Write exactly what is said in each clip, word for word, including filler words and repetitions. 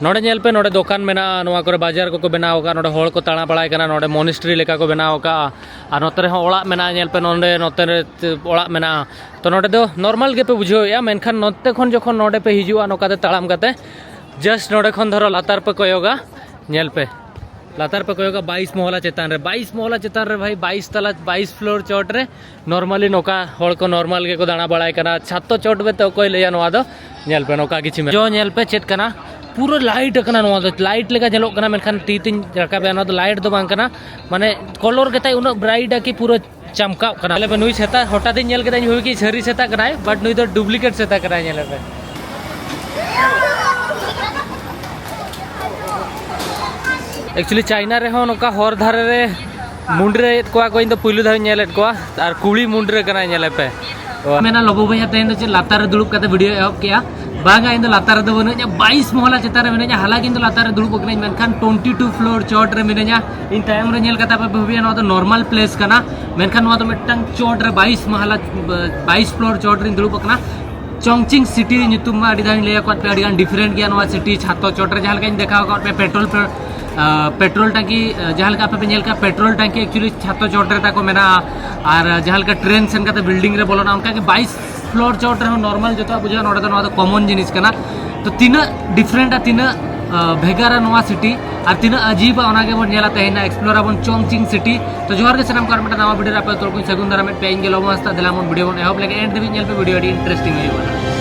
ᱱᱚᱰᱮ ᱧᱮᱞ ᱯᱮ, ᱱᱚᱰᱮ ᱫᱚᱠᱟᱱ ᱢᱮᱱᱟᱜᱼᱟ, ᱱᱚᱣᱟ ᱠᱚᱨᱮ ᱵᱟᱡᱟᱨ ᱠᱚᱠᱚ ᱵᱮᱱᱟᱣ ᱟᱠᱟᱫᱼᱟ, ᱱᱚᱰᱮ ᱦᱚᱲ ᱠᱚ ᱛᱟᱲᱟ ᱵᱟᱲᱟᱭ ᱠᱟᱱᱟ, ᱱᱚᱰᱮ ᱢᱚᱱᱤᱥᱴᱨᱤ ᱞᱮᱠᱟ ᱠᱚ ᱵᱮᱱᱟᱣ ᱟᱠᱟᱫᱼᱟ᱾ ᱟᱨ ᱱᱚᱛᱮ ᱨᱮᱦᱚᱸ ᱚᱲᱟᱜ ᱢᱮᱱᱟᱜᱼᱟ, ᱧᱮᱞ ᱯᱮ, ᱱᱚᱰᱮ ᱱᱚᱛᱮ ᱨᱮ ᱚᱲᱟᱜ ᱢᱮᱱᱟᱜᱼᱟ᱾ ᱛᱚ ᱱᱚᱰᱮ ᱫᱚ ᱱᱚᱨᱢᱟᱞ ᱜᱮᱯᱮ ᱵᱩᱡᱷᱟᱹᱣᱮᱫᱼᱟ, ᱢᱮᱱᱠᱷᱟᱱ ᱱᱚᱛᱮ ᱠᱷᱚᱱ ᱡᱚᱠᱷᱚᱱ ᱱᱚᱰᱮ ᱯᱮ ᱦᱤᱡᱩᱜᱼᱟ ᱱᱚᱝᱠᱟᱛᱮ ᱛᱟᱲᱟᱢ ᱠᱟᱛᱮ, ᱡᱟᱥᱴ ᱱᱚᱰᱮ ᱠᱷᱚᱱ ᱫᱷᱚᱨᱚ ᱞᱟᱛᱟᱨ ᱯᱮ ᱠᱚᱭᱚᱜᱟ, ᱧᱮᱞ ᱯᱮ, ᱞᱟᱛᱟᱨ ᱯᱮ ᱠᱚᱭᱚᱜᱟ, ᱵᱟᱭᱤᱥ ᱢᱚᱦᱞᱟ ᱪᱮᱛᱟᱱ ᱨᱮ, ᱵᱟᱭᱤᱥ ᱢᱚᱦᱞᱟ ᱪᱮᱛᱟᱱ ᱨᱮ ᱵᱷᱟᱭ, ᱵᱟᱭᱤᱥ ᱛᱟᱞᱟ, ᱵᱟᱭᱤᱥ ᱯᱷᱞᱳᱨ ᱪᱚᱴ ᱨᱮ ᱱᱚᱨᱢᱟᱞᱤ ᱱᱚᱝᱠᱟ ᱦᱚᱲ ᱠᱚ ᱱᱚᱨᱢᱟᱞ ᱜᱮᱠᱚ ᱫᱟᱬᱟ ᱵᱟᱲᱟᱭ ᱠᱟᱱᱟ᱾ ᱪᱷᱟᱛᱚ ᱪᱚᱴ ᱵᱮᱛᱮ ᱚᱠᱚᱭ ᱞᱟᱹᱭᱟ ᱱᱚᱣᱟ ᱫᱚ? ᱧᱮᱞ ᱯᱮ, ᱱᱚᱝᱠᱟ ᱠᱤᱪᱷᱩ ᱢᱮᱱᱟᱜᱼᱟ᱾ ᱡᱚ ᱧᱮᱞ ᱯᱮ ᱪᱮᱫ ᱠᱟᱱᱟ, ᱯᱩᱨᱟᱹ ᱞᱟᱭᱤᱴ ᱟᱠᱟᱱᱟ ᱱᱚᱣᱟ ᱫᱚ, ᱞᱟᱭᱤᱴ ᱞᱮᱠᱟ ᱧᱮᱞᱚᱜ ᱠᱟᱱᱟ, ᱢᱮᱱᱠᱷᱟᱱ ᱛᱤ ᱛᱤᱧ ᱨᱟᱠᱟᱵᱮᱜᱼᱟ, ᱱᱚᱣᱟ ᱫᱚ ᱞᱟᱭᱤᱴ ᱫᱚ ᱵᱟᱝ ᱠᱟᱱᱟ, ᱢᱟᱱᱮ ᱠᱚᱞᱚᱨ ᱜᱮᱛᱟᱭ ᱩᱱᱟᱹᱜ ᱵᱨᱟᱭᱤᱴ ᱟᱠᱤ ᱯᱩᱨᱟᱹ ᱪᱟᱢᱠᱟᱣᱜ ᱠᱟᱱᱟ᱾ ᱟᱞᱮ ᱱᱩᱭ ᱥᱮᱛᱟ ᱦᱚᱴᱟᱛ ᱤᱧ ᱧᱮᱞ ᱠᱮᱫᱟ, ᱤᱧ ᱵᱷᱟᱵᱤ ᱠᱮᱫ ᱥᱟᱹᱨᱤ ᱥᱮᱛᱟ ᱠᱟᱱᱟᱭ, ᱵᱟᱴ ᱱᱩᱭ ᱫᱚ ᱰᱩᱯᱞᱤᱠᱮᱴ ᱥᱮᱛᱟ ᱠᱟᱱᱟᱭ, ᱧᱮᱞ ᱯᱮ᱾ ᱮᱠᱪᱩᱭᱮᱞᱤ ᱪᱟᱭᱱᱟ ᱨᱮᱦᱚᱸ ᱱᱚᱝᱠᱟ ᱦᱚᱨ ᱫᱷᱟᱨᱮ ᱨᱮ ᱢᱩᱱᱰᱨᱟᱹᱭᱮᱫ ᱠᱚᱣᱟ ᱠᱚ, ᱤᱧ ᱫᱚ ᱯᱩᱭᱞᱩ ᱫᱷᱟᱣ ᱤᱧ ᱧᱮᱞᱮᱫ ᱠᱚᱣᱟ, ᱟᱨ ᱠᱩᱲᱤ ᱢᱩᱱᱰᱨᱟᱹ ᱠᱟᱱᱟᱭ, ᱧᱮᱞᱮ ᱯᱮ᱾ ᱢᱮᱱᱟ ᱞᱚᱵᱚ ᱵᱚᱭᱦᱟ ᱛᱮᱦᱮᱧ ᱫᱚ ᱪᱮᱫ ᱞᱟᱛᱟᱨ ᱨᱮ ᱫᱩᱲᱩᱵ ᱠᱟᱛᱮ ᱵᱷᱤᱰᱤᱭᱳ ᱮᱦᱚᱵ ᱠᱮᱜᱼᱟ? ᱵᱟᱝᱟ, ᱤᱧ ᱫᱚ ᱞᱟᱛᱟᱨ ᱨᱮᱫᱚ ᱵᱟᱹᱱᱩᱧᱟ, ᱵᱟᱭᱤᱥ ᱢᱚᱦᱞᱟ ᱪᱮᱛᱟᱱ ᱨᱮ ᱢᱤᱱᱟᱹᱧᱟ᱾ ᱦᱟᱞᱟᱝᱠᱤ ᱤᱧ ᱫᱚ ᱞᱟᱛᱟᱨ ᱨᱮ ᱫᱩᱲᱩᱵ ᱟᱠᱟᱱᱟᱹᱧ, ᱢᱮᱱᱠᱷᱟᱱ ᱴᱩᱭᱮᱱᱴᱤ ᱴᱩ ᱯᱷᱞᱳᱨ ᱪᱚᱴ ᱨᱮ ᱢᱤᱱᱟᱹᱧᱟ᱾ ᱤᱧ ᱛᱟᱭᱚᱢ ᱨᱮ ᱧᱮᱞ ᱠᱟᱛᱮ ᱟᱯᱮ ᱯᱮ ᱵᱷᱟᱹᱵᱤᱭᱟ ᱱᱚᱣᱟ ᱫᱚ ᱱᱚᱨᱢᱟᱞ ᱯᱞᱮᱥ ᱠᱟᱱᱟ, ᱢᱮᱱᱠᱷᱟᱱ ᱱᱚᱣᱟ ᱫᱚ ᱢᱤᱫᱴᱟᱝ ᱪᱚᱴ ᱨᱮ ᱵᱟᱭᱤᱥ ᱢᱟᱦᱞᱟ, ᱵᱟᱭᱤᱥ ᱯᱷᱞᱳᱨ ᱪᱚᱴ ᱨᱤᱧ ᱫᱩᱲᱩᱵ ᱟᱠᱟᱱᱟ᱾ ᱪᱚᱝᱪᱤᱝ ᱥᱤᱴᱤ ᱧᱩᱛᱩᱢ ᱢᱟ ᱟᱹᱰᱤ ᱫᱷᱟᱣ ᱤᱧ ᱞᱟᱹᱭ ᱟᱠᱟᱫ ᱯᱮ, ᱟᱹᱰᱤ ᱜᱟᱱ ᱰᱤᱯᱷᱟᱨᱮᱱᱴ ᱜᱮᱭᱟ ᱱᱚᱣᱟ ᱥᱤᱴᱤ᱾ ᱪᱷᱟᱛᱚ ᱪᱚᱴ ᱨᱮ ᱡᱟᱦᱟᱸ ᱞᱮᱠᱟᱧ ᱫᱮᱠᱷᱟᱣ ᱟᱠᱟᱫ ᱯᱮ, ᱯᱮᱴᱨᱳᱞ ᱯᱮ-, ᱟ, ᱯᱮᱴᱨᱳᱞ ᱴᱟᱝᱠᱤ, ᱟ, ᱡᱟᱦᱟᱸ ᱞᱮᱠᱟ ᱟᱯᱮ ᱯᱮ ᱧᱮᱞ ᱠᱟᱜᱼᱟ, ᱯᱮᱴᱨᱳᱞ ᱴᱟᱝᱠᱤ ᱮᱠᱪᱩᱭᱮᱞᱤ ᱪᱷᱟᱛᱚ ᱪᱚᱴ ᱨᱮ ᱛᱟᱠᱚ ᱢᱮᱱᱟᱜᱼᱟ᱾ ᱟᱨ ᱡᱟᱦᱟᱸ ᱞᱮᱠᱟ ᱴᱨᱮᱱ ᱥᱮᱱ ᱠᱟᱛᱮ ᱵᱤᱞᱰᱤᱝ ᱨᱮ ᱵᱚᱞᱚᱱᱟ, ᱚᱱᱠᱟ ᱜᱮ ᱵᱟᱭᱤᱥ ᱯᱷᱞᱳᱨ ᱪᱚᱴ ᱨᱮᱦᱚᱸ ᱱᱚᱨᱢᱟᱞ ᱡᱚᱛᱚᱣᱟᱜ ᱵᱩᱡᱷᱟᱹᱜᱼᱟ᱾ ᱱᱚᱰᱮ ᱫᱚ ᱱᱚᱣᱟ ᱫᱚ ᱠᱚᱢᱚᱱ ᱡᱤᱱᱤᱥ ᱠᱟᱱᱟ᱾ ᱛᱚ ᱛᱤᱱᱟᱹᱜ ᱰᱤᱯᱷᱟᱨᱮᱱᱴᱟ, ᱛᱤᱱᱟᱹᱜ, ᱟ, ᱵᱷᱮᱜᱟᱨᱟ ᱱᱚᱣᱟ ᱥᱤᱴᱤ ᱟᱨ ᱛᱤᱱᱟᱹᱜ ᱟᱡᱤᱵᱟ, ᱚᱱᱟ ᱜᱮᱵᱚᱱ ᱧᱮᱞᱟ ᱛᱮᱦᱮᱧ ᱮᱠᱥᱯᱞᱳᱨ ᱟᱵᱚᱱ ᱪᱚᱝᱪᱤᱝ ᱥᱤᱴᱤ᱾ ᱛᱚ ᱡᱚᱦᱟᱨ ᱜᱮ ᱥᱟᱱᱟᱢ ᱠᱚ, ᱟᱨ ᱢᱤᱫᱴᱟᱝ ᱱᱟᱣᱟ ᱵᱷᱤᱰᱤᱭᱳ ᱨᱮ ᱟᱯᱮ ᱡᱚᱛᱚ ᱦᱚᱲ ᱠᱚᱧ ᱥᱟᱹᱜᱩᱱ ᱫᱟᱨᱟᱢᱮᱫ ᱯᱮᱭᱟ᱾ ᱤᱧ ᱜᱮ ᱞᱚᱵᱚ ᱦᱟᱸᱥᱫᱟ, ᱫᱮᱞᱟ ᱵᱚᱱ ᱵᱷᱤᱰᱤᱭᱳ ᱵᱚᱱ ᱮᱦᱚᱵ ᱞᱮᱜᱮ, ᱮᱱᱰ ᱫᱷᱟᱹᱵᱤᱡ ᱧᱮᱞ ᱯᱮ, ᱵᱷᱤᱰᱤᱭᱳ ᱟᱹᱰᱤ ᱤᱱᱴᱟᱨᱮᱥᱴᱤᱝ ᱦᱩᱭᱩᱜᱼᱟ᱾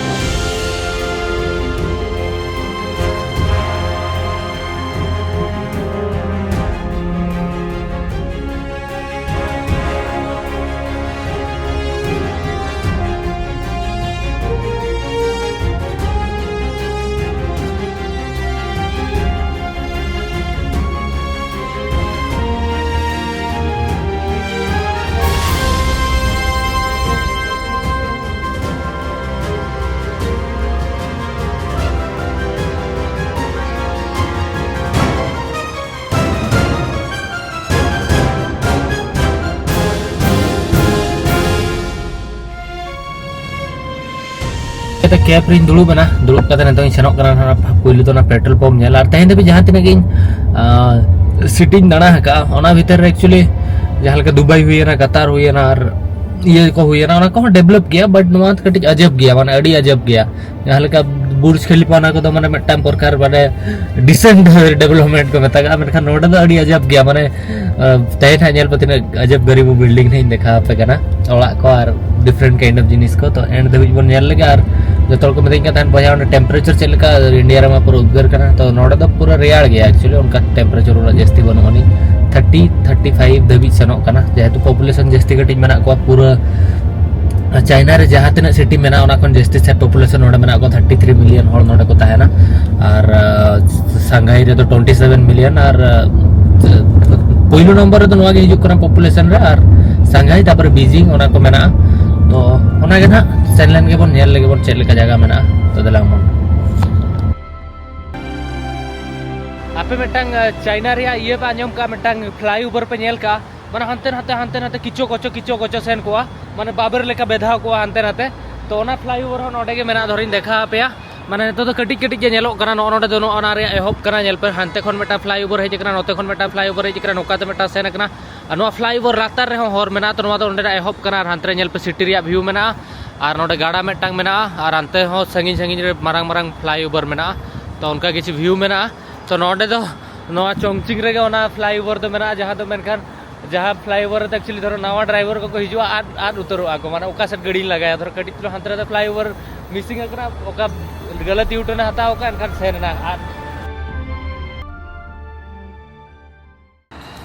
ᱠᱮᱵᱽ ᱨᱤᱧ ᱫᱩᱲᱩᱵ ᱮᱱᱟ᱾ ᱫᱩᱲᱩᱵ ᱠᱟᱛᱮ ᱱᱤᱛᱚᱜ ᱤᱧ ᱥᱮᱱᱚᱜ ᱠᱟᱱᱟ ᱱᱟᱦᱟᱜ ᱯᱩᱭᱞᱩ ᱫᱚ ᱚᱱᱟ ᱯᱮᱴᱨᱳᱞ ᱯᱟᱢᱯ ᱧᱮᱞ᱾ ᱟᱨ ᱛᱮᱦᱮᱧ ᱫᱷᱟᱹᱵᱤᱡ ᱡᱟᱦᱟᱸ ᱛᱤᱱᱟᱹᱜ ᱜᱤᱧ ᱥᱤᱴᱤᱧ ᱫᱟᱬᱟ ᱟᱠᱟᱫᱼᱟ, ᱚᱱᱟ ᱵᱷᱤᱛᱤᱨ ᱨᱮ ᱮᱠᱪᱩᱭᱮᱞᱤ ᱡᱟᱦᱟᱸ ᱞᱮᱠᱟ ᱫᱩᱵᱟᱭ ᱦᱩᱭᱮᱱᱟ, ᱠᱟᱛᱟᱨ ᱦᱩᱭᱮᱱᱟ, ᱟᱨ ᱤᱭᱟᱹ ᱠᱚ ᱦᱩᱭᱮᱱᱟ, ᱚᱱᱟ ᱠᱚᱦᱚᱸ ᱰᱮᱵᱷᱞᱚᱯ ᱜᱮᱭᱟ, ᱵᱟᱴ ᱱᱚᱣᱟ ᱫᱚ ᱠᱟᱹᱴᱤᱡ ᱟᱡᱟᱵ ᱜᱮᱭᱟ, ᱢᱟᱱᱮ ᱟᱹᱰᱤ ᱟᱡᱟᱵ ᱜᱮᱭᱟ᱾ ᱡᱟᱦᱟᱸ ᱞᱮᱠᱟ ᱵᱩᱨᱡᱽ ᱠᱷᱟᱞᱤᱯᱟ, ᱚᱱᱟ ᱠᱚᱫᱚ ᱢᱟᱱᱮ ᱢᱤᱫᱴᱟᱝ ᱯᱨᱚᱠᱟᱨ ᱢᱟᱱᱮ ᱰᱤᱥᱮᱱᱴ ᱰᱮᱵᱷᱞᱚᱯᱢᱮᱱᱴ ᱠᱚ ᱢᱮᱛᱟᱜᱼᱟ, ᱢᱮᱱᱠᱷᱟᱱ ᱱᱚᱰᱮ ᱫᱚ ᱟᱹᱰᱤ ᱟᱡᱟᱵ ᱜᱮᱭᱟ᱾ ᱢᱟᱱᱮ ᱛᱮᱦᱮᱧ ᱦᱟᱸᱜ ᱧᱮᱞ ᱯᱮ ᱛᱤᱱᱟᱹᱜ ᱟᱡᱟᱵ ᱜᱟᱹᱨᱤᱵ ᱵᱤᱞᱰᱤᱝ ᱦᱟᱸᱜ ᱤᱧ ᱫᱮᱠᱷᱟᱣ ᱟᱯᱮ ᱠᱟᱱᱟ, ᱚᱲᱟᱜ ᱠᱚ ᱟᱨ ᱰᱤᱯᱷᱟᱨᱮᱱᱴ ᱠᱟᱭᱤᱱᱰ ᱚᱯᱷ ᱡᱤᱱᱤᱥ ᱠᱚ᱾ ᱛᱚ ᱮᱱᱰ ᱫᱷᱟᱹᱵᱤᱡ ᱵᱚᱱ ᱧᱮᱞ ᱞᱮᱜᱮ, ᱟᱨ ᱡᱚᱛᱚ ᱦᱚᱲ ᱠᱚ ᱢᱤᱛᱟᱹᱧ ᱠᱟᱱ ᱛᱟᱦᱮᱸᱫ, "ᱵᱚᱭᱦᱟ, ᱚᱸᱰᱮ ᱴᱮᱢᱯᱟᱨᱮᱪᱟᱨ ᱪᱮᱫ ᱞᱮᱠᱟ? ᱤᱱᱰᱤᱭᱟ ᱨᱮᱢᱟ ᱯᱩᱨᱟᱹ ᱩᱫᱽᱜᱟᱹᱨ ᱠᱟᱱᱟ᱾" ᱛᱚ ᱱᱚᱰᱮ ᱫᱚ ᱯᱩᱨᱟᱹ ᱨᱮᱭᱟᱲ ᱜᱮᱭᱟ, ᱮᱠᱪᱩᱭᱮᱞᱤ ᱚᱱᱠᱟ ᱴᱮᱢᱯᱟᱨᱮᱪᱟᱨ ᱩᱱᱟᱹᱜ ᱡᱟᱹᱥᱛᱤ ᱵᱟᱹᱱᱩᱜ ᱟᱹᱱᱤᱡ, ᱛᱷᱟᱨᱴᱤ ᱛᱷᱟᱨᱴᱤ ᱯᱷᱟᱭᱤᱵᱷ ᱫᱷᱟᱹᱵᱤᱡ ᱥᱮᱱᱚᱜ ᱠᱟᱱᱟ, ᱡᱮᱦᱮᱛᱩ ᱯᱚᱯᱩᱞᱮᱥᱚᱱ ᱡᱟᱹᱥᱛᱤ ᱠᱟᱹᱴᱤᱡ ᱢᱮᱱᱟᱜ ᱠᱚᱣᱟ᱾ ᱯᱩᱨᱟᱹ ᱪᱟᱭᱱᱟ ᱨᱮ ᱡᱟᱦᱟᱸ ᱛᱤᱱᱟᱹᱜ ᱥᱤᱴᱤ ᱢᱮᱱᱟᱜᱼᱟ, ᱚᱱᱟ ᱠᱷᱚᱱ ᱡᱟᱹᱥᱛᱤ ᱥᱮ ᱯᱚᱯᱩᱞᱮᱥᱚᱱ ᱱᱚᱰᱮ ᱢᱮᱱᱟᱜ ᱠᱚᱣᱟ, ᱛᱷᱟᱨᱴᱤ ᱛᱷᱨᱤ ᱢᱤᱞᱤᱭᱚᱱ ᱦᱚᱲ ᱱᱚᱰᱮ ᱠᱚ ᱛᱟᱦᱮᱱᱟ᱾ ᱟᱨ ᱥᱟᱝᱦᱟᱭ ᱨᱮᱫᱚ ᱴᱩᱭᱮᱱᱴᱤ ᱥᱮᱵᱷᱮᱱ ᱢᱤᱞᱤᱭᱚᱱ, ᱟᱨ ᱯᱩᱭᱞᱩ ᱱᱚᱢᱵᱚᱨ ᱨᱮᱫᱚ ᱱᱚᱣᱟ ᱜᱮ ᱦᱤᱡᱩᱜ ᱠᱟᱱᱟ ᱯᱚᱯᱩᱞᱮᱥᱚᱱ ᱨᱮ, ᱟᱨ ᱥᱟᱝᱦᱟᱭ, ᱛᱟᱨᱯᱚᱨᱮ ᱵᱤᱡᱤᱝ, ᱚᱱᱟ ᱠᱚ ᱢᱮᱱᱟᱜᱼᱟ᱾ ᱛᱚ ᱚᱱᱟ ᱜᱮ ᱱᱟᱦᱟᱜ ᱥᱮᱱ ᱞᱮᱱ ᱜᱮᱵᱚᱱ, ᱧᱮᱞ ᱞᱮᱜᱮ ᱵᱚᱱ ᱪᱮᱫ ᱞᱮᱠᱟ ᱡᱟᱭᱜᱟ ᱢᱮᱱᱟᱜᱼᱟ᱾ ᱛᱚ ᱫᱮᱞᱟ ᱵᱚᱱ᱾ ᱟᱯᱮ ᱢᱤᱫᱴᱟᱝ ᱪᱟᱭᱱᱟ ᱨᱮᱭᱟᱜ ᱤᱭᱟᱹ ᱯᱮ ᱟᱸᱡᱚᱢ ᱠᱟᱜᱼᱟ, ᱢᱤᱫᱴᱟᱝ ᱯᱷᱞᱟᱭ ᱳᱵᱷᱟᱨ ᱯᱮ ᱧᱮᱞ ᱠᱟᱜᱼᱟ, ᱢᱟᱱᱮ ᱦᱟᱱᱛᱮ ᱱᱟᱛᱮ ᱦᱟᱱᱛᱮ ᱱᱟᱛᱮ ᱠᱤᱪᱚ ᱠᱚᱪᱚ ᱠᱤᱪᱚ ᱠᱚᱪᱚ ᱥᱮᱱ ᱠᱚᱜᱼᱟ, ᱢᱟᱱᱮ ᱵᱟᱵᱮᱨ ᱞᱮᱠᱟ ᱵᱮᱫᱷᱟᱣ ᱠᱚᱜᱼᱟ ᱦᱟᱱᱛᱮ ᱱᱟᱛᱮ᱾ ᱛᱚ ᱚᱱᱟ ᱯᱷᱞᱟᱭ ᱳᱵᱷᱟᱨ ᱦᱚᱸ ᱱᱚᱰᱮ ᱜᱮ ᱢᱮᱱᱟᱜᱼᱟ, ᱫᱷᱚᱨᱮᱧ ᱫᱮᱠᱷᱟᱣ ᱟᱯᱮᱭᱟ᱾ ᱢᱟᱱᱮ ᱱᱤᱛᱚᱜ ᱫᱚ ᱠᱟᱹᱴᱤᱡ ᱠᱟᱹᱴᱤᱡ ᱜᱮ ᱧᱮᱞᱚᱜ ᱠᱟᱱᱟ, ᱱᱚᱜᱼᱚ ᱱᱚᱰᱮ ᱫᱚ ᱱᱚᱜᱼᱚ ᱱᱟ ᱨᱮᱭᱟᱜ ᱮᱦᱚᱵ ᱠᱟᱱᱟ, ᱧᱮᱞ ᱯᱮ ᱦᱟᱱᱛᱮ ᱠᱷᱚᱱ ᱢᱤᱫᱴᱟᱝ ᱯᱷᱞᱟᱭ ᱳᱵᱷᱟᱨ ᱦᱮᱡ ᱟᱠᱟᱱᱟ, ᱱᱚᱛᱮ ᱠᱷᱚᱱ ᱢᱤᱫᱴᱟᱝ ᱯᱷᱞᱟᱭ ᱳᱵᱷᱟᱨ ᱦᱮᱡ ᱟᱠᱟᱱᱟ, ᱱᱚᱝᱠᱟ ᱛᱮ ᱢᱤᱫᱴᱟᱝ ᱥᱮᱱ ᱟᱠᱟᱱᱟ᱾ ᱟᱨ ᱱᱚᱣᱟ ᱯᱷᱞᱟᱭ ᱳᱵᱷᱟᱨ ᱞᱟᱛᱟᱨ ᱨᱮᱦᱚᱸ ᱦᱚᱨ ᱢᱮᱱᱟᱜᱼᱟ, ᱛᱚ ᱱᱚᱣᱟ ᱫᱚ ᱚᱸᱰᱮᱱᱟᱜ ᱮᱦᱚᱵ ᱠᱟᱱᱟ, ᱟᱨ ᱦᱟᱱᱛᱮ ᱨᱮ ᱧᱮᱞ ᱯᱮ ᱥᱤᱴᱤ ᱨᱮᱭᱟᱜ ᱵᱷᱤᱭᱩ ᱢᱮᱱᱟᱜᱼᱟ, ᱟᱨ ᱱᱚᱰᱮ ᱜᱟᱰᱟ ᱢᱤᱫᱴᱟᱝ ᱢᱮᱱᱟᱜᱼᱟ, ᱟᱨ ᱦᱟᱱᱛᱮ ᱦᱚᱸ ᱥᱟᱺᱜᱤᱧ ᱥᱟᱺᱜᱤᱧ ᱨᱮ ᱢᱟᱨᱟᱝ ᱢᱟᱨᱟᱝ ᱯᱷᱞᱟᱭ ᱳᱵᱷᱟᱨ ᱢᱮᱱᱟᱜᱼᱟ᱾ ᱛᱚ ᱚᱱᱠᱟ ᱠᱤᱪᱷᱩ ᱵᱷᱤᱭᱩ ᱢᱮᱱᱟᱜᱼᱟ᱾ ᱛᱚ ᱱᱚᱰᱮ ᱫᱚ ᱱᱚᱣᱟ ᱪᱚᱝᱪᱤᱝ ᱨᱮᱜᱮ ᱚᱱᱟ ᱯᱷᱞᱟᱭ ᱳᱵᱷᱟᱨ ᱫᱚ ᱢᱮᱱᱟᱜᱼᱟ, ᱡᱟᱦᱟᱸ ᱫᱚ ᱢᱮᱱᱠᱷᱟᱱ ᱡᱟᱦᱟᱸ ᱯᱷᱞᱟᱭ ᱳᱵᱷᱟᱨ ᱨᱮᱫᱚ ᱮᱠᱪᱩᱭᱮᱞᱤ ᱫᱷᱚᱨᱚ ᱱᱟᱣᱟ ᱰᱨᱟᱭᱵᱷᱟᱨ ᱠᱚᱠᱚ ᱦᱤᱡᱩᱜᱼᱟ, ᱟᱫ ᱟᱫ ᱩᱛᱟᱹᱨᱚᱜᱼᱟ ᱠᱚ, ᱢᱟᱱᱮ ᱚᱠᱟ ᱥᱮᱫ ᱜᱟᱹᱰᱤᱧ ᱞᱟᱜᱟᱭᱟ, ᱫᱷᱚᱨᱚ ᱠᱟᱹᱴᱤᱡ ᱪᱩᱞᱩᱝ ᱦᱟᱱᱛᱮ ᱱᱟᱛᱮ ᱯᱷᱞᱟᱭ ᱳᱵᱷᱟᱨ ᱢᱤᱥᱤᱝ ᱟᱠᱟᱱᱟ, ᱚᱠᱟ ᱜᱟᱞᱟᱛ ᱤᱭᱩᱴᱟᱨᱱ ᱮ ᱦᱟᱛᱟᱣ ᱟᱠᱟᱫ, ᱮᱱᱠᱷᱟᱱ ᱥᱮᱱ ᱮᱱᱟ ᱟᱫ᱾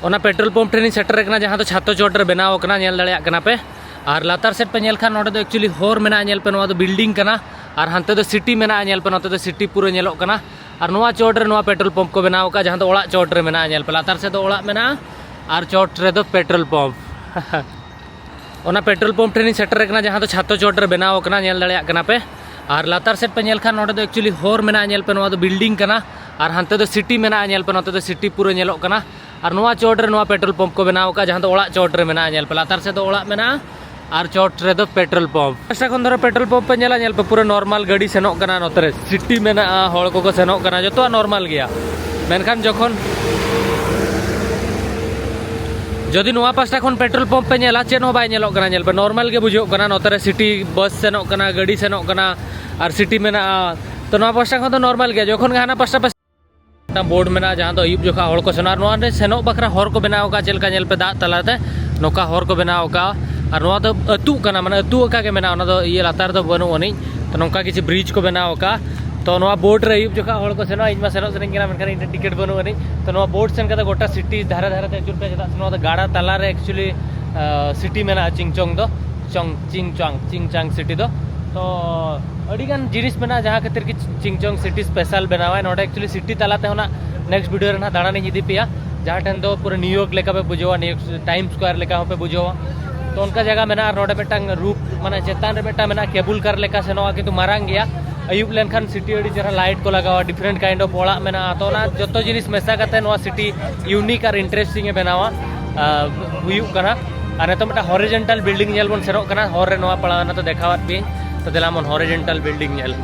ᱚᱱᱟ ᱯᱮᱴᱨᱳᱞ ᱯᱟᱢᱯ ᱴᱷᱮᱱᱤᱧ ᱥᱮᱴᱮᱨ ᱟᱠᱟᱱᱟ, ᱡᱟᱦᱟᱸ ᱫᱚ ᱪᱷᱟᱛᱚ ᱪᱚᱴ ᱨᱮ ᱵᱮᱱᱟᱣ ᱟᱠᱟᱱᱟ, ᱧᱮᱞ ᱫᱟᱲᱮᱭᱟᱜ ᱠᱟᱱᱟ ᱯᱮ᱾ ᱟᱨ ᱞᱟᱛᱟᱨ ᱥᱮᱫ ᱯᱮ ᱧᱮᱞ ᱠᱷᱟᱱ ᱱᱚᱰᱮ ᱫᱚ ᱮᱠᱪᱩᱭᱮᱞᱤ ᱦᱚᱨ ᱢᱮᱱᱟᱜᱼᱟ, ᱧᱮᱞ ᱯᱮ, ᱱᱚᱣᱟ ᱫᱚ ᱵᱤᱞᱰᱤᱝ ᱠᱟᱱᱟ᱾ ᱟᱨ ᱦᱟᱱᱛᱮ ᱫᱚ ᱥᱤᱴᱤ ᱢᱮᱱᱟᱜᱼᱟ, ᱧᱮᱞ ᱯᱮ, ᱱᱚᱛᱮ ᱫᱚ ᱥᱤᱴᱤ ᱯᱩᱨᱟᱹ ᱧᱮᱞᱚᱜ ᱠᱟᱱᱟ᱾ ᱟᱨ ᱱᱚᱣᱟ ᱪᱚᱴ ᱨᱮ ᱱᱚᱣᱟ ᱯᱮᱴᱨᱳᱞ ᱯᱟᱢᱯ ᱠᱚ ᱵᱮᱱᱟᱣ ᱟᱠᱟᱫᱼᱟ, ᱡᱟᱦᱟᱸ ᱫᱚ ᱚᱲᱟᱜ ᱪᱚᱴ ᱨᱮ ᱢᱮᱱᱟᱜᱼᱟ, ᱧᱮᱞ ᱯᱮ, ᱞᱟᱛᱟᱨ ᱥᱮᱫ ᱫᱚ ᱚᱲᱟᱜ ᱢᱮᱱᱟᱜᱼᱟ ᱟᱨ ᱪᱚᱴ ᱨᱮᱫᱚ ᱯᱮᱴᱨᱳᱞ ᱯᱟᱢᱯ᱾ ᱚᱱᱟ ᱯᱮᱴᱨᱳᱞ ᱯᱟᱢᱯ ᱴᱷᱮᱱᱤᱧ ᱥᱮᱴᱮᱨ ᱟᱠᱟᱱᱟ, ᱡᱟᱦᱟᱸ ᱫᱚ ᱪᱷᱟᱛᱚ ᱪᱚᱴ ᱨᱮ ᱵᱮᱱᱟᱣ ᱟᱠᱟᱱᱟ, ᱧᱮᱞ ᱫᱟᱲᱮᱭᱟᱜ ᱠᱟᱱᱟ ᱯᱮ᱾ ᱟᱨ ᱞᱟᱛᱟᱨ ᱥᱮᱫ ᱯᱮ ᱧᱮᱞ ᱠᱷᱟᱱ ᱱᱚᱰᱮ ᱫᱚ ᱮᱠᱪᱩᱭᱮᱞᱤ ᱦᱚᱨ ᱢᱮᱱᱟᱜᱼᱟ, ᱧᱮᱞ ᱯᱮ, ᱱᱚᱣᱟ ᱫᱚ ᱵᱤᱞᱰᱤᱝ ᱠᱟᱱᱟ᱾ ᱟᱨ ᱦᱟᱱᱛᱮ ᱫᱚ ᱥᱤᱴᱤ ᱢᱮᱱᱟᱜᱼᱟ, ᱧᱮᱞ ᱯᱮ, ᱱᱚᱛᱮ ᱫᱚ ᱥᱤᱴᱤ ᱯᱩᱨᱟᱹ ᱧᱮᱞᱚᱜ ᱠᱟᱱᱟ᱾ ᱟᱨ ᱱᱚᱣᱟ ᱪᱚᱴ ᱨᱮ ᱱᱚᱣᱟ ᱯᱮᱴᱨᱳᱞ ᱯᱟᱢᱯ ᱠᱚ ᱵᱮᱱᱟᱣ ᱟᱠᱟᱫᱼᱟ, ᱡᱟᱦᱟᱸ ᱫᱚ ᱚᱲᱟᱜ ᱪᱚᱴ ᱨᱮ ᱢᱮᱱᱟᱜᱼᱟ, ᱧᱮᱞ ᱯᱮ, ᱞᱟᱛᱟᱨ ᱥᱮᱫ ᱫᱚ ᱚᱲᱟᱜ ᱢᱮᱱᱟᱜᱼᱟ ᱟᱨ ᱪᱚᱴ ᱨᱮᱫᱚ ᱯᱮᱴᱨᱳᱞ ᱯᱟᱢᱯ᱾ ᱯᱟᱥᱴᱟ ᱠᱷᱚᱱ ᱫᱷᱚᱨᱚ ᱯᱮᱴᱨᱳᱞ ᱯᱟᱢᱯ ᱯᱮ ᱧᱮᱞᱟ, ᱧᱮᱞ ᱯᱮ ᱯᱩᱨᱟᱹ ᱱᱚᱨᱢᱟᱞ ᱜᱟᱹᱰᱤ ᱥᱮᱱᱚᱜ ᱠᱟᱱᱟ, ᱱᱚᱛᱮ ᱨᱮ ᱥᱤᱴᱤ ᱢᱮᱱᱟᱜᱼᱟ, ᱦᱚᱲ ᱠᱚᱠᱚ ᱥᱮᱱᱚᱜ ᱠᱟᱱᱟ, ᱡᱚᱛᱚᱣᱟᱜ ᱱᱚᱨᱢᱟᱞ ᱜᱮᱭᱟ᱾ ᱢᱮᱱᱠᱷᱟᱱ ᱡᱚᱠᱷᱚᱱ ᱡᱩᱫᱤ ᱱᱚᱣᱟ ᱯᱟᱥᱴᱟ ᱠᱷᱚᱱ ᱯᱮᱴᱨᱳᱞ ᱯᱟᱢᱯ ᱯᱮ ᱧᱮᱞᱟ, ᱪᱮᱫ ᱦᱚᱸ ᱵᱟᱭ ᱧᱮᱞᱚᱜ ᱠᱟᱱᱟ᱾ ᱧᱮᱞ ᱯᱮ, ᱱᱚᱨᱢᱟᱞ ᱜᱮ ᱵᱩᱡᱷᱟᱹᱜ ᱠᱟᱱᱟ᱾ ᱱᱚᱛᱮ ᱨᱮ ᱥᱤᱴᱤ ᱵᱟᱥ ᱥᱮᱱᱚᱜ ᱠᱟᱱᱟ, ᱜᱟᱹᱰᱤ ᱥᱮᱱᱚᱜ ᱠᱟᱱᱟ, ᱟᱨ ᱥᱤᱴᱤ ᱢᱮᱱᱟᱜᱼᱟ᱾ ᱛᱚ ᱱᱚᱣᱟ ᱯᱟᱥᱴᱟ ᱠᱷᱚᱱ ᱫᱚ ᱱᱚᱨᱢᱟᱞ ᱜᱮᱭᱟ᱾ ᱡᱚᱠᱷᱚᱱ ᱜᱮ ᱦᱟᱱᱟ ᱯᱟᱥᱴᱟ ᱯᱮ ᱢᱤᱫᱴᱟᱝ ᱵᱳᱨᱰ ᱢᱮᱱᱟᱜᱼᱟ, ᱡᱟᱦᱟᱸ ᱫᱚ ᱟᱹᱭᱩᱵ ᱡᱚᱠᱷᱟ ᱦᱚᱲ ᱠᱚ ᱥᱮᱱᱚᱜᱼᱟ᱾ ᱟᱨ ᱱᱚᱣᱟ ᱨᱮ ᱥᱮᱱᱚᱜ ᱵᱟᱠᱷᱨᱟ ᱦᱚᱨ ᱠᱚ ᱵᱮᱱᱟᱣ ᱟᱠᱟᱫᱼᱟ, ᱪᱮᱫ ᱞᱮᱠᱟ ᱧᱮᱞ ᱯᱮ, ᱫᱟᱜ ᱛᱟᱞᱟᱛᱮ ᱱᱚᱝᱠᱟ ᱦᱚᱨ ᱠᱚ ᱵᱮᱱᱟᱣ ᱟᱠᱟᱫᱼᱟ᱾ ᱟᱨ ᱱᱚᱣᱟ ᱫᱚ ᱟᱹᱛᱩᱜ ᱠᱟᱱᱟ, ᱢᱟᱱᱮ ᱟᱹᱛᱩ ᱟᱠᱟ ᱜᱮ ᱢᱮᱱᱟᱜᱼᱟ, ᱚᱱᱟ ᱫᱚ ᱤᱭᱟᱹ ᱞᱟᱛᱟᱨ ᱫᱚ ᱵᱟᱹᱱᱩᱜ ᱟᱹᱱᱤᱡ᱾ ᱛᱚ ᱱᱚᱝᱠᱟ ᱠᱤᱪᱷᱩ ᱵᱨᱤᱡᱽ ᱠᱚ ᱵᱮᱱᱟᱣ ᱟᱠᱟᱫᱼᱟ᱾ ᱛᱚ ᱱᱚᱣᱟ ᱵᱳᱨᱰ ᱨᱮ ᱟᱹᱭᱩᱵ ᱡᱚᱠᱷᱟ ᱦᱚᱲ ᱠᱚ ᱥᱮᱱᱚᱜᱼᱟ, ᱤᱧ ᱢᱟ ᱥᱮᱱᱚᱜ ᱥᱟᱱᱟᱧ ᱠᱟᱱᱟ, ᱢᱮᱱᱠᱷᱟᱱ ᱤᱧ ᱴᱷᱮᱱ ᱴᱤᱠᱤᱴ ᱵᱟᱹᱱᱩᱜ ᱟᱹᱱᱤᱡ᱾ ᱛᱚ ᱱᱚᱣᱟ ᱵᱳᱨᱰ ᱥᱮᱱ ᱠᱟᱛᱮ ᱜᱚᱴᱟ ᱥᱤᱴᱤ ᱫᱷᱟᱨᱮ ᱫᱷᱟᱨᱮ ᱛᱮ ᱟᱹᱪᱩᱨ ᱯᱮ, ᱪᱮᱫᱟᱜ ᱥᱮ ᱱᱚᱣᱟ ᱫᱚ ᱜᱟᱰᱟ ᱛᱟᱞᱟᱨᱮ ᱮᱠᱪᱩᱭᱮᱞᱤ ᱥᱤᱴᱤ ᱢᱮᱱᱟᱜᱼᱟ, ᱪᱤᱝᱪᱚᱝ ᱫᱚ, ᱪᱚᱝ, ᱪᱤᱝᱪᱟᱝ, ᱪᱤᱝᱪᱟᱝ ᱥᱤᱴᱤ ᱫᱚ᱾ ᱛᱚ ᱟᱹᱰᱤᱜᱟᱱ ᱡᱤᱱᱤᱥ ᱢᱮᱱᱟᱜᱼᱟ, ᱡᱟᱦᱟᱸ ᱠᱷᱟᱹᱛᱤᱨ ᱜᱮ ᱪᱤᱝᱪᱚᱝ ᱥᱤᱴᱤ ᱥᱯᱮᱥᱟᱞ ᱵᱮᱱᱟᱣᱟᱭ᱾ ᱱᱚᱰᱮ ᱮᱠᱪᱩᱭᱮᱞᱤ ᱥᱤᱴᱤ ᱛᱟᱞᱟ ᱛᱮᱦᱚᱸ ᱱᱟᱜ ᱱᱮᱠᱥᱴ ᱵᱷᱤᱰᱤᱭᱳ ᱨᱮ ᱱᱟᱜ ᱫᱟᱬᱟᱱᱤᱧ ᱤᱫᱤ ᱯᱮᱭᱟ, ᱡᱟᱦᱟᱸ ᱴᱷᱮᱱ ᱫᱚ ᱯᱩᱨᱟᱹ ᱱᱤᱭᱩ ᱭᱚᱨᱠ ᱞᱮᱠᱟ ᱯᱮ ᱵᱩᱡᱷᱟᱹᱣᱟ, ᱱᱤᱭᱩ ᱭᱚᱨᱠ ᱴᱟᱭᱤᱢ ᱥᱠᱚᱭᱟᱨ ᱞᱮᱠᱟ ᱦᱚᱸᱯᱮ ᱵᱩᱡᱷᱟᱹᱣᱟ᱾ ᱛᱚ ᱚᱱᱠᱟ ᱡᱟᱭᱜᱟ ᱢᱮᱱᱟᱜᱼᱟ᱾ ᱟᱨ ᱱᱚᱰᱮ ᱢᱤᱫᱴᱟᱝ ᱨᱩᱯ, ᱢᱟᱱᱮ ᱪᱮᱛᱟᱱ ᱨᱮ ᱢᱤᱫᱴᱟᱝ ᱢᱮᱱᱟᱜᱼᱟ, ᱠᱮᱵᱩᱞ ᱠᱟᱨ ᱞᱮᱠᱟ ᱥᱮᱱᱚᱜᱼᱟ, ᱠᱤᱱᱛᱩ ᱢᱟᱨᱟᱝ ᱜᱮᱭᱟ᱾ ᱟᱹᱭᱩᱵ ᱞᱮᱱᱠᱷᱟᱱ ᱥᱤᱴᱤ ᱟᱹᱰᱤ ᱪᱮᱦᱨᱟ ᱞᱟᱭᱤᱴ ᱠᱚ ᱞᱟᱜᱟᱣᱟ, ᱰᱤᱯᱷᱟᱨᱮᱱᱴ ᱠᱟᱭᱤᱱᱰ ᱚᱯᱷ ᱚᱲᱟᱜ ᱢᱮᱱᱟᱜᱼᱟ᱾ ᱛᱚ ᱚᱱᱟ ᱡᱚᱛᱚ ᱡᱤᱱᱤᱥ ᱢᱮᱥᱟ ᱠᱟᱛᱮ ᱱᱚᱣᱟ ᱥᱤᱴᱤ ᱤᱭᱩᱱᱤᱠ ᱟᱨ ᱤᱱᱴᱟᱨᱮᱥᱴᱤᱝ ᱮ ᱵᱮᱱᱟᱣᱟ, ᱟᱨ ᱦᱩᱭᱩᱜ ᱠᱟᱱᱟ᱾ ᱟᱨ ᱱᱤᱛᱚᱜ ᱢᱤᱫᱴᱟᱝ ᱦᱚᱨᱤᱡᱮᱱᱴᱟᱞ ᱵᱤᱞᱰᱤᱝ ᱧᱮᱞ ᱵᱚᱱ ᱥᱮᱱᱚᱜ ᱠᱟᱱᱟ, ᱦᱚᱨ ᱨᱮ ᱱᱚᱣᱟ ᱯᱟᱲᱟᱣ ᱮᱱᱟ, ᱛᱚ ᱫᱮᱠᱷᱟᱣᱟᱫ ᱯᱮᱭᱟᱹᱧ᱾ ᱛᱚ ᱫᱮᱞᱟ ᱵᱚᱱ ᱦᱚᱨᱤᱡᱮᱱᱴᱟᱞ ᱵᱤᱞᱰᱤᱝ ᱧᱮᱞ᱾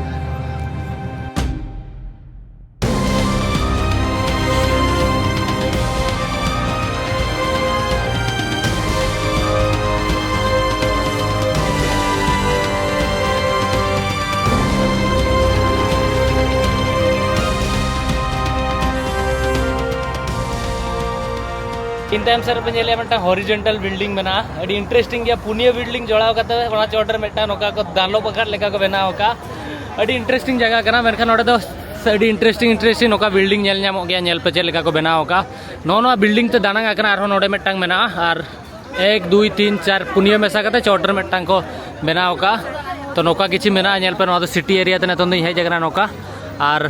ᱤᱧ ᱛᱟᱭᱚᱢ ᱥᱮᱫ ᱨᱮᱯᱮ ᱧᱮᱞᱮᱫᱼᱟ, ᱢᱤᱫᱴᱟᱝ ᱦᱚᱨᱤᱡᱮᱱᱴᱟᱞ ᱵᱤᱞᱰᱤᱝ ᱢᱮᱱᱟᱜᱼᱟ᱾ ᱟᱹᱰᱤ ᱤᱱᱴᱟᱨᱮᱥᱴᱤᱝ ᱜᱮᱭᱟ᱾ ᱯᱩᱱᱭᱟᱹ ᱵᱤᱞᱰᱤᱝ ᱡᱚᱲᱟᱣ ᱠᱟᱛᱮ ᱚᱱᱟ ᱪᱚᱴ ᱨᱮ ᱢᱤᱫᱴᱟᱝ ᱱᱚᱝᱠᱟ ᱠᱚ ᱫᱟᱞᱚᱵ ᱟᱠᱟᱫ ᱞᱮᱠᱟ ᱠᱚ ᱵᱮᱱᱟᱣ ᱟᱠᱟᱫᱼᱟ᱾ ᱟᱹᱰᱤ ᱤᱱᱴᱟᱨᱮᱥᱴᱤᱝ ᱡᱟᱭᱜᱟ ᱠᱟᱱᱟ, ᱢᱮᱱᱠᱷᱟᱱ ᱱᱚᱰᱮ ᱫᱚ ᱟᱹᱰᱤ ᱤᱱᱴᱟᱨᱮᱥᱴᱤᱝ ᱤᱱᱴᱟᱨᱮᱥᱴᱤᱝ ᱱᱚᱝᱠᱟ ᱵᱤᱞᱰᱤᱝ ᱧᱮᱞ ᱧᱟᱢᱚᱜ ᱜᱮᱭᱟ᱾ ᱧᱮᱞ ᱯᱮ ᱪᱮᱫ ᱞᱮᱠᱟ ᱠᱚ ᱵᱮᱱᱟᱣ ᱟᱠᱟᱫᱼᱟ᱾ ᱱᱚᱜᱼᱚ ᱱᱚᱣᱟ ᱵᱤᱞᱰᱤᱝ ᱛᱮ ᱫᱟᱱᱟᱝ ᱟᱠᱟᱱᱟ, ᱟᱨᱦᱚᱸ ᱱᱚᱰᱮ ᱢᱤᱫᱴᱟᱝ ᱢᱮᱱᱟᱜᱼᱟ᱾ ᱟᱨ ᱮᱠ, ᱫᱩᱭ, ᱛᱤᱱ, ᱪᱟᱨ, ᱯᱩᱱᱭᱟᱹ ᱢᱮᱥᱟ ᱠᱟᱛᱮ ᱪᱚᱴ ᱨᱮ ᱢᱤᱫᱴᱟᱝ ᱠᱚ ᱵᱮᱱᱟᱣ ᱟᱠᱟᱫᱼᱟ᱾ ᱛᱚ ᱱᱚᱝᱠᱟ ᱠᱤᱪᱷᱩ ᱢᱮᱱᱟᱜᱼᱟ, ᱧᱮᱞ ᱯᱮ᱾ ᱱᱚᱣᱟ ᱫᱚ ᱥᱤᱴᱤ ᱮᱨᱤᱭᱟ ᱛᱮ ᱱᱤᱛᱚᱝ ᱫᱚᱧ ᱦᱮᱡ ᱟᱠᱟᱱᱟ ᱱᱚᱝᱠᱟ᱾ ᱟᱨ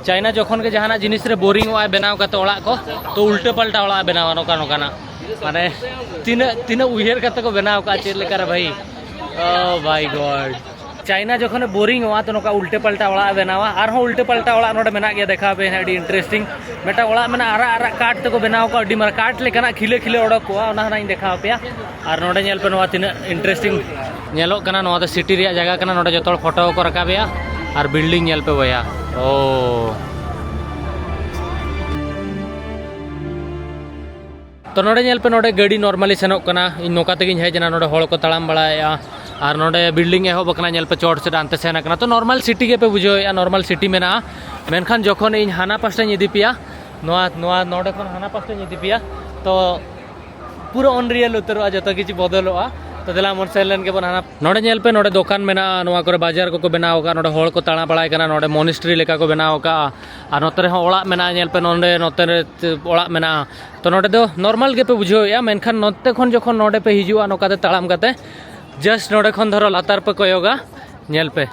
ᱪᱟᱭᱱᱟ ᱡᱚᱠᱷᱚᱱ ᱜᱮ ᱡᱟᱦᱟᱱᱟᱜ ᱡᱤᱱᱤᱥ ᱨᱮ ᱵᱳᱨᱤᱝ ᱚᱜᱼᱟᱭ ᱵᱮᱱᱟᱣ ᱠᱟᱛᱮ ᱚᱲᱟᱜ ᱠᱚ, ᱛᱚ ᱩᱞᱴᱟᱹ ᱯᱟᱞᱴᱟ ᱚᱲᱟᱜ ᱮ ᱵᱮᱱᱟᱣᱟ ᱱᱚᱝᱠᱟ ᱱᱚᱝᱠᱟᱱᱟᱜ᱾ ᱢᱟᱱᱮ ᱛᱤᱱᱟᱹᱜ, ᱛᱤᱱᱟᱹᱜ ᱩᱭᱦᱟᱹᱨ ᱠᱟᱛᱮ ᱠᱚ ᱵᱮᱱᱟᱣ ᱠᱟᱜᱼᱟ, ᱪᱮᱫ ᱞᱮᱠᱟ ᱨᱮ ᱵᱷᱟᱹᱭ᱾ Oh my God. ᱪᱟᱭᱱᱟ ᱡᱚᱠᱷᱚᱱᱮ ᱵᱳᱨᱤᱝ ᱚᱜᱼᱟ, ᱛᱚ ᱱᱚᱝᱠᱟ ᱩᱞᱴᱟᱹ ᱯᱟᱞᱴᱟ ᱚᱲᱟᱜ ᱮ ᱵᱮᱱᱟᱣᱟ᱾ ᱟᱨᱦᱚᱸ ᱩᱞᱴᱟᱹ ᱯᱟᱞᱴᱟ ᱚᱲᱟᱜ ᱱᱚᱰᱮ ᱢᱮᱱᱟᱜ ᱜᱮᱭᱟ, ᱫᱮᱠᱷᱟᱣ ᱯᱮ ᱦᱟᱸᱜ, ᱟᱹᱰᱤ ᱤᱱᱴᱟᱨᱮᱥᱴᱤᱝ᱾ ᱢᱤᱫᱴᱟᱝ ᱚᱲᱟᱜ ᱢᱮᱱᱟᱜᱼᱟ, ᱟᱨᱟᱜ ᱟᱨᱟᱜ ᱠᱟᱴ ᱛᱮᱠᱚ ᱵᱮᱱᱟᱣ ᱠᱟᱜᱼᱟ, ᱟᱹᱰᱤ ᱢᱟᱨᱟᱝ ᱠᱟᱴ ᱞᱮᱠᱟᱱᱟᱜ ᱠᱷᱤᱞᱟᱹ ᱠᱷᱤᱞᱟᱹ ᱚᱰᱚᱠᱚᱜᱼᱟ, ᱚᱱᱟ ᱦᱚᱸ ᱤᱧ ᱫᱮᱠᱷᱟᱣ ᱟᱯᱮᱭᱟ᱾ ᱟᱨ ᱱᱚᱰᱮ ᱧᱮᱞ ᱯᱮ, ᱱᱚᱣᱟ ᱛᱤᱱᱟᱹᱜ ᱤᱱᱴᱟᱨᱮᱥᱴᱤᱝ ᱧᱮᱞᱚᱜ ᱠᱟᱱᱟ᱾ ᱱᱚᱣᱟ ᱫᱚ ᱥᱤᱴᱤ ᱨᱮᱭᱟᱜ ᱡᱟᱭᱜᱟ ᱠᱟᱱᱟ, ᱱᱚᱰᱮ ᱡᱚᱛᱚ ᱦᱚᱲ ᱯᱷᱳᱴᱳ ᱠᱚ ᱨᱟᱠᱟᱵᱮᱜᱼᱟ᱾ ᱟᱨ ᱵᱤᱞᱰᱤᱝ ᱧᱮᱞ ᱯᱮ ᱵᱚᱭᱦᱟ, ᱳ᱾ ᱛᱚ ᱱᱚᱰᱮ ᱧᱮᱞ ᱯᱮ, ᱱᱚᱰᱮ ᱜᱟᱹᱰᱤ ᱱᱚᱨᱢᱟᱞᱤ ᱥᱮᱱᱚᱜ ᱠᱟᱱᱟ᱾ ᱤᱧ ᱱᱚᱝᱠᱟ ᱛᱮᱜᱤᱧ ᱦᱮᱡ ᱮᱱᱟ, ᱱᱚᱰᱮ ᱦᱚᱲ ᱠᱚ ᱛᱟᱲᱟᱢ ᱵᱟᱲᱟᱭᱮᱫᱼᱟ᱾ ᱟᱨ ᱱᱚᱰᱮ ᱵᱤᱞᱰᱤᱝ ᱮᱦᱚᱵ ᱟᱠᱟᱱᱟ, ᱧᱮᱞ ᱯᱮ ᱪᱚᱴ ᱥᱮᱫ ᱦᱟᱱᱛᱮ ᱥᱮᱱ ᱟᱠᱟᱱᱟ᱾ ᱛᱚ ᱱᱚᱨᱢᱟᱞ ᱥᱤᱴᱤ ᱜᱮᱯᱮ ᱵᱩᱡᱷᱟᱹᱣᱮᱫᱼᱟ, ᱱᱚᱨᱢᱟᱞ ᱥᱤᱴᱤ ᱢᱮᱱᱟᱜᱼᱟ᱾ ᱢᱮᱱᱠᱷᱟᱱ ᱡᱚᱠᱷᱚᱱ ᱤᱧ ᱦᱟᱱᱟ ᱯᱟᱥᱴᱟᱧ ᱤᱫᱤ ᱯᱮᱭᱟ, ᱱᱚᱣᱟ ᱱᱚᱣᱟ ᱱᱚᱰᱮ ᱠᱷᱚᱱ ᱦᱟᱱᱟ ᱯᱟᱥᱴᱟᱧ ᱤᱫᱤ ᱯᱮᱭᱟ, ᱛᱚ ᱯᱩᱨᱟᱹ ᱚᱱᱨᱤᱭᱮᱞ ᱩᱛᱟᱹᱨᱚᱜᱼᱟ, ᱡᱚᱛᱚ ᱠᱤᱪᱷᱩ ᱵᱚᱫᱚᱞᱚᱜᱼᱟ᱾ ᱛᱚ ᱫᱮᱞᱟ ᱵᱚᱱ ᱥᱮᱱ ᱞᱮᱱ ᱜᱮᱵᱚᱱ ᱦᱟᱱᱟ᱾ ᱱᱚᱰᱮ ᱧᱮᱞ ᱯᱮ, ᱱᱚᱰᱮ ᱫᱚᱠᱟᱱ ᱢᱮᱱᱟᱜᱼᱟ, ᱱᱚᱣᱟ ᱠᱚᱨᱮ ᱵᱟᱡᱟᱨ ᱠᱚᱠᱚ ᱵᱮᱱᱟᱣ ᱟᱠᱟᱫᱼᱟ, ᱱᱚᱰᱮ ᱦᱚᱲ ᱠᱚ ᱛᱟᱲᱟ ᱵᱟᱲᱟᱭ ᱠᱟᱱᱟ, ᱱᱚᱰᱮ ᱢᱚᱱᱤᱥᱴᱨᱤ ᱞᱮᱠᱟ ᱠᱚ ᱵᱮᱱᱟᱣ ᱟᱠᱟᱫᱼᱟ᱾ ᱟᱨ ᱱᱚᱛᱮ ᱨᱮᱦᱚᱸ ᱚᱲᱟᱜ ᱢᱮᱱᱟᱜᱼᱟ, ᱧᱮᱞ ᱯᱮ ᱱᱚᱰᱮ, ᱱᱚᱛᱮ ᱨᱮ ᱚᱲᱟᱜ ᱢᱮᱱᱟᱜᱼᱟ᱾ ᱛᱚ ᱱᱚᱰᱮ ᱫᱚ ᱱᱚᱨᱢᱟᱞ ᱜᱮᱯᱮ ᱵᱩᱡᱷᱟᱹᱣᱮᱫᱼᱟ, ᱢᱮᱱᱠᱷᱟᱱ ᱱᱚᱛᱮ ᱠᱷᱚᱱ ᱡᱚᱠᱷᱚᱱ ᱱᱚᱰᱮ ᱯᱮ ᱦᱤᱡᱩᱜᱼᱟ ᱱᱚᱝᱠᱟᱛᱮ ᱛᱟᱲᱟᱢ ᱠᱟᱛᱮ, ᱡᱟᱥᱴ ᱱᱚᱰᱮ ᱠᱷᱚᱱ ᱫᱷᱚᱨᱚ ᱞᱟᱛᱟᱨ ᱯᱮ ᱠᱚᱭᱚᱜᱟ, ᱧᱮᱞ ᱯᱮ,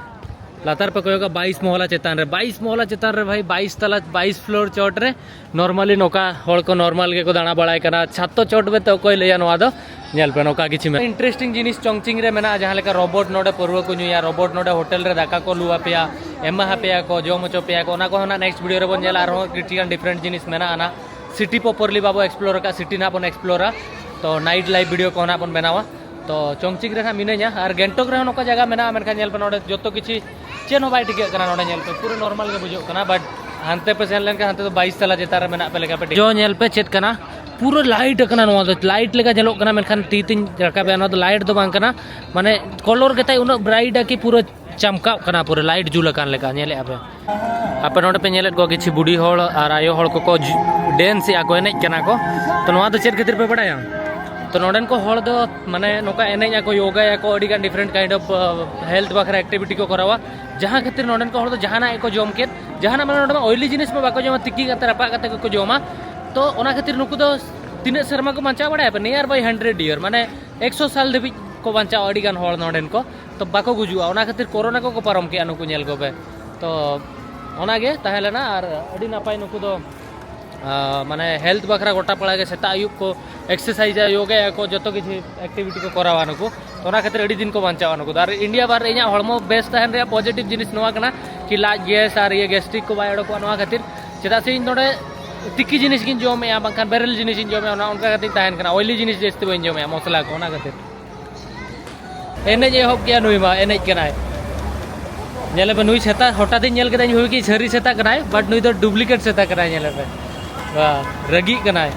ᱞᱟᱛᱟᱨ ᱯᱮ ᱠᱚᱭᱚᱜᱟ, ᱵᱟᱭᱤᱥ ᱢᱚᱦᱞᱟ ᱪᱮᱛᱟᱱ ᱨᱮ, ᱵᱟᱭᱤᱥ ᱢᱚᱦᱞᱟ ᱪᱮᱛᱟᱱ ᱨᱮ ᱵᱷᱟᱭ, ᱵᱟᱭᱤᱥ ᱛᱟᱞᱟ, ᱵᱟᱭᱤᱥ ᱯᱷᱞᱳᱨ ᱪᱚᱴ ᱨᱮ ᱱᱚᱨᱢᱟᱞᱤ ᱱᱚᱝᱠᱟ ᱦᱚᱲ ᱠᱚ ᱱᱚᱨᱢᱟᱞ ᱜᱮᱠᱚ ᱫᱟᱬᱟ ᱵᱟᱲᱟᱭ ᱠᱟᱱᱟ᱾ ᱪᱷᱟᱛᱚ ᱪᱚᱴ ᱢᱮᱱᱛᱮ ᱚᱠᱚᱭ ᱞᱟᱹᱭᱟ ᱱᱚᱣᱟ ᱫᱚ? ᱧᱮᱞ ᱯᱮ, ᱱᱚᱝᱠᱟ ᱠᱤᱪᱷᱩ ᱢᱮᱱᱟᱜᱼᱟ᱾ ᱤᱱᱴᱟᱨᱮᱥᱴᱤᱝ ᱡᱤᱱᱤᱥ ᱪᱚᱝᱪᱤᱝ ᱨᱮ ᱢᱮᱱᱟᱜᱼᱟ, ᱡᱟᱦᱟᱸ ᱞᱮᱠᱟ ᱨᱳᱵᱳᱴ ᱱᱚᱰᱮ ᱯᱟᱹᱨᱣᱟᱹ ᱠᱚ ᱧᱩᱭᱟ, ᱨᱳᱵᱳᱴ ᱱᱚᱰᱮ ᱦᱳᱴᱮᱞ ᱨᱮ ᱫᱟᱠᱟ ᱠᱚ ᱞᱩ ᱟᱯᱮᱭᱟ, ᱮᱢᱟ ᱟᱯᱮᱭᱟ ᱠᱚ, ᱡᱚᱢ ᱦᱚᱪᱚ ᱯᱮᱭᱟ ᱠᱚ, ᱚᱱᱟ ᱠᱚᱦᱚᱸ ᱱᱟᱜ ᱱᱮᱠᱥᱴ ᱵᱷᱤᱰᱤᱭᱳ ᱨᱮᱵᱚᱱ ᱧᱮᱞᱟ, ᱟᱨᱦᱚᱸ ᱠᱤᱪᱷᱩ ᱜᱟᱱ ᱰᱤᱯᱷᱟᱨᱮᱱᱴ ᱡᱤᱱᱤᱥ ᱢᱮᱱᱟᱜᱼᱟ ᱱᱟᱜ᱾ ᱥᱤᱴᱤ ᱯᱨᱚᱯᱟᱨᱞᱤ ᱵᱟᱵᱚ ᱮᱠᱥᱯᱞᱳᱨ ᱟᱠᱟᱫ, ᱥᱤᱴᱤ ᱱᱟᱜ ᱵᱚᱱ ᱮᱠᱥᱯᱞᱳᱨᱟ᱾ ᱛᱚ ᱱᱟᱭᱤᱴ ᱞᱟᱭᱤᱯᱷ ᱵᱷᱤᱰᱤᱭᱳ ᱠᱚᱦᱚᱸ ᱱᱟᱜ ᱵᱚᱱ ᱵᱮᱱᱟᱣᱟ᱾ ᱛᱚ ᱪᱚᱝᱪᱤᱝ ᱨᱮ ᱱᱟᱜ ᱢᱤᱱᱟᱹᱧᱟ, ᱟᱨ ᱜᱮᱝᱴᱚᱠ ᱨᱮᱦᱚᱸ ᱱᱚᱝᱠᱟ ᱡᱟᱭᱜᱟ ᱢᱮᱱᱟᱜᱼᱟ, ᱢᱮᱱᱠᱷᱟᱱ ᱧᱮᱞ ᱯᱮ ᱱᱚᱰᱮ ᱡᱚᱛᱚ ᱠᱤᱪᱷᱩ ᱪᱮᱫ ᱦᱚᱸ ᱵᱟᱭ ᱴᱷᱤᱠᱟᱹᱜ ᱠᱟᱱᱟ᱾ ᱱᱚᱰᱮ ᱧᱮᱞ ᱯᱮ, ᱯᱩᱨᱟᱹ ᱱᱚᱨᱢᱟᱞ ᱜᱮ ᱵᱩᱡᱷᱟᱹᱜ ᱠᱟᱱᱟ, ᱵᱟᱴ ᱦᱟᱱᱛᱮ ᱯᱮ ᱥᱮᱱ ᱞᱮᱱᱠᱷᱟᱱ ᱦᱟᱱᱛᱮ ᱫᱚ ᱵᱟᱭᱤᱥ ᱛᱟᱞᱟ ᱪᱮᱛᱟᱱ ᱨᱮ ᱢᱮᱱᱟᱜ ᱯᱮ ᱞᱮᱠᱟ ᱯᱮ ᱴᱷᱤᱠᱟᱹ᱾ ᱡᱚ ᱧᱮᱞ ᱯᱮ ᱪᱮᱫ ᱠᱟᱱᱟ, ᱯᱩᱨᱟᱹ ᱞᱟᱭᱤᱴ ᱟᱠᱟᱱᱟ, ᱱᱚᱣᱟ ᱫᱚ ᱞᱟᱭᱤᱴ ᱞᱮᱠᱟ ᱧᱮᱞᱚᱜ ᱠᱟᱱᱟ, ᱢᱮᱱᱠᱷᱟᱱ ᱛᱤ ᱛᱤᱧ ᱨᱟᱠᱟᱵᱮᱜᱼᱟ, ᱱᱚᱣᱟ ᱫᱚ ᱞᱟᱭᱤᱴ ᱫᱚ ᱵᱟᱝ ᱠᱟᱱᱟ, ᱢᱟᱱᱮ ᱠᱚᱞᱚᱨ ᱜᱮᱛᱟᱭ ᱩᱱᱟᱹᱜ ᱵᱨᱟᱭᱤᱴ ᱟᱠᱤ ᱯᱩᱨᱟᱹ ᱪᱟᱢᱠᱟᱜ ᱠᱟᱱᱟ, ᱯᱩᱨᱟᱹ ᱞᱟᱭᱤᱴ ᱡᱩᱞ ᱟᱠᱟᱱ ᱞᱮᱠᱟ ᱧᱮᱞᱮᱜᱼᱟ ᱯᱮ᱾ ᱟᱯᱮ ᱱᱚᱰᱮ ᱯᱮ ᱧᱮᱞᱮᱫ ᱠᱚᱣᱟ ᱠᱤᱪᱷᱩ ᱵᱩᱰᱷᱤ ᱦᱚᱲ ᱟᱨ ᱟᱭᱳ ᱦᱚᱲ ᱠᱚᱠᱚ ᱡᱩ-, ᱰᱮᱱᱥ ᱮᱜᱼᱟ ᱠᱚ, ᱮᱱᱮᱡ ᱠᱟᱱᱟ ᱠᱚ᱾ ᱛᱚ ᱱᱚᱣᱟ ᱫᱚ ᱪᱮᱫ ᱠᱷᱟᱹᱛᱤᱨ ᱯᱮ ᱵᱟᱲᱟᱭᱟ? ᱛᱚ ᱱᱚᱰᱮᱱ ᱠᱚ ᱦᱚᱲ ᱫᱚ ᱢᱟᱱᱮ ᱱᱚᱝᱠᱟ ᱮᱱᱮᱡ ᱟᱠᱚ, ᱭᱳᱜᱟᱭᱟᱠᱚ, ᱟᱹᱰᱤ ᱜᱟᱱ ᱰᱤᱯᱷᱟᱨᱮᱱᱴ ᱠᱟᱭᱤᱱᱰ ᱚᱯᱷ ᱦᱮᱞᱛᱷ ᱵᱟᱠᱷᱨᱟ ᱮᱠᱴᱤᱵᱷᱤᱴᱤ ᱠᱚ ᱠᱚᱨᱟᱣᱟ᱾ ᱡᱟᱦᱟᱸ ᱠᱷᱟᱹᱛᱤᱨ ᱱᱚᱰᱮᱱ ᱠᱚ ᱦᱚᱲ ᱫᱚ ᱡᱟᱦᱟᱱᱟᱜ ᱜᱮᱠᱚ ᱡᱚᱢ ᱠᱮᱫ, ᱡᱟᱦᱟᱱᱟᱜ ᱢᱟᱱᱮ ᱱᱚᱰᱮ ᱢᱟ ᱚᱭᱞᱤ ᱡᱤᱱᱤᱥ ᱢᱟ ᱵᱟᱠᱚ ᱡᱚᱢᱟ, ᱛᱤᱠᱤ ᱠᱟᱛᱮ ᱨᱟᱯᱟᱜ ᱠᱟᱛᱮ ᱜᱮᱠᱚ ᱡᱚᱢᱟ᱾ ᱛᱚ ᱚᱱᱟ ᱠᱷᱟᱹᱛᱤᱨ ᱱᱩᱠᱩ ᱫᱚ ᱛᱤᱱᱟᱹᱜ ᱥᱮᱨᱢᱟ ᱠᱚ ᱵᱟᱧᱪᱟᱣ ᱵᱟᱲᱟᱭᱟ ᱯᱮ? Near by hundred year, ᱢᱟᱱᱮ ᱮᱠᱥᱚ ᱥᱟᱞ ᱫᱷᱟᱹᱵᱤᱡ ᱠᱚ ᱵᱟᱧᱪᱟᱣᱟ ᱟᱹᱰᱤ ᱜᱟᱱ ᱦᱚᱲ ᱱᱚᱰᱮᱱ ᱠᱚ᱾ ᱛᱚ ᱵᱟᱠᱚ ᱜᱩᱡᱩᱜᱼᱟ, ᱚᱱᱟ ᱠᱷᱟᱹᱛᱤᱨ ᱠᱳᱨᱳᱱᱟ ᱠᱚᱠᱚ ᱯᱟᱨᱚᱢ ᱠᱮᱜᱼᱟ ᱱᱩᱠᱩ, ᱧᱮᱞ ᱠᱚᱯᱮ᱾ ᱛᱚ ᱚᱱᱟᱜᱮ ᱛᱟᱦᱮᱸ ᱞᱮᱱᱟ, ᱟᱨ ᱟᱹᱰᱤ ᱱᱟᱯᱟᱭ ᱱᱩᱠᱩ ᱫᱚ, ᱟᱸ, ᱢᱟᱱᱮ ᱦᱮᱞᱛᱷ ᱵᱟᱠᱷᱨᱟ ᱜᱚᱴᱟ ᱯᱟᱲᱟ ᱜᱮ ᱥᱮᱛᱟᱜ ᱟᱹᱭᱩᱵ ᱠᱚ ᱮᱠᱥᱟᱨᱥᱟᱭᱤᱡᱟ, ᱭᱳᱜᱟᱭᱟᱠᱚ, ᱡᱚᱛᱚ ᱠᱤᱪᱷᱩ ᱮᱠᱴᱤᱵᱷᱤᱴᱤ ᱠᱚ ᱠᱚᱨᱟᱣᱟ ᱱᱩᱠᱩ᱾ ᱚᱱᱟ ᱠᱷᱟᱹᱛᱤᱨ ᱟᱹᱰᱤ ᱫᱤᱱ ᱠᱚ ᱵᱟᱧᱪᱟᱜᱼᱟ ᱱᱩᱠᱩ ᱫᱚ᱾ ᱟᱨ ᱤᱧᱟᱹᱜ ᱵᱟᱨ ᱤᱧᱟᱹᱜ ᱦᱚᱲᱢᱚ ᱵᱮᱥ ᱛᱟᱦᱮᱱ ᱨᱮᱭᱟᱜ ᱯᱚᱡᱮᱴᱤᱵᱷ ᱡᱤᱱᱤᱥ ᱱᱚᱣᱟ ᱠᱟᱱᱟ ᱠᱤ ᱞᱟᱡ ᱜᱮᱥ ᱟᱨ ᱤᱭᱟᱹ ᱜᱮᱥᱴᱨᱤᱠ ᱠᱚ ᱵᱟᱭ ᱚᱰᱚᱠᱚᱜᱼᱟ ᱱᱚᱣᱟ ᱠᱷᱟᱹᱛᱤᱨ᱾ ᱪᱮᱫᱟᱜ ᱥᱮ ᱤᱧ ᱱᱚᱰᱮ ᱛᱤᱠᱤ ᱡᱤᱱᱤᱥ ᱜᱤᱧ ᱡᱚᱢᱮᱜᱼᱟ, ᱵᱟᱝᱠᱷᱟᱱ ᱵᱮᱨᱮᱞ ᱡᱤᱱᱤᱥ ᱤᱧ ᱡᱚᱢᱮᱜᱼᱟ, ᱚᱱᱟ ᱚᱱᱠᱟ ᱠᱟᱛᱮᱧ ᱛᱟᱦᱮᱱ ᱠᱟᱱᱟ᱾ ᱚᱭᱞᱤ ᱡᱤᱱᱤᱥ ᱡᱟᱹᱥᱛᱤ ᱵᱟᱹᱧ ᱡᱚᱢᱮᱜᱼᱟ, ᱢᱚᱥᱞᱟ ᱠᱚ, ᱚᱱᱟ ᱠᱷᱟᱹᱛᱤᱨ᱾ ᱮᱱᱮᱡ ᱮ ᱮᱦᱚᱵ ᱠᱮᱜᱼᱟ ᱱᱩᱭ ᱢᱟ, ᱮᱱᱮᱡ ᱠᱟᱱᱟᱭ᱾ ᱧᱮᱞᱮ ᱯᱮ, ᱱᱩᱭ ᱥᱮᱛᱟ ᱦᱚᱴᱟᱛ ᱤᱧ ᱧᱮᱞ ᱠᱮᱫᱟ, ᱤᱧ ᱵᱷᱟᱵᱤ ᱠᱮᱫᱟ ᱥᱟᱹᱨᱤ ᱥᱮᱛᱟ ᱠᱟᱱᱟᱭ, but ᱱᱩᱭ ᱫᱚ ᱰᱩᱯᱞᱤᱠᱮᱴ ᱥᱮᱛᱟ ᱠᱟᱱᱟᱭ᱾ ᱧᱮᱞᱮ ᱯᱮ, ᱵᱟ, ᱨᱟᱹᱜᱤᱜ ᱠᱟᱱᱟᱭ᱾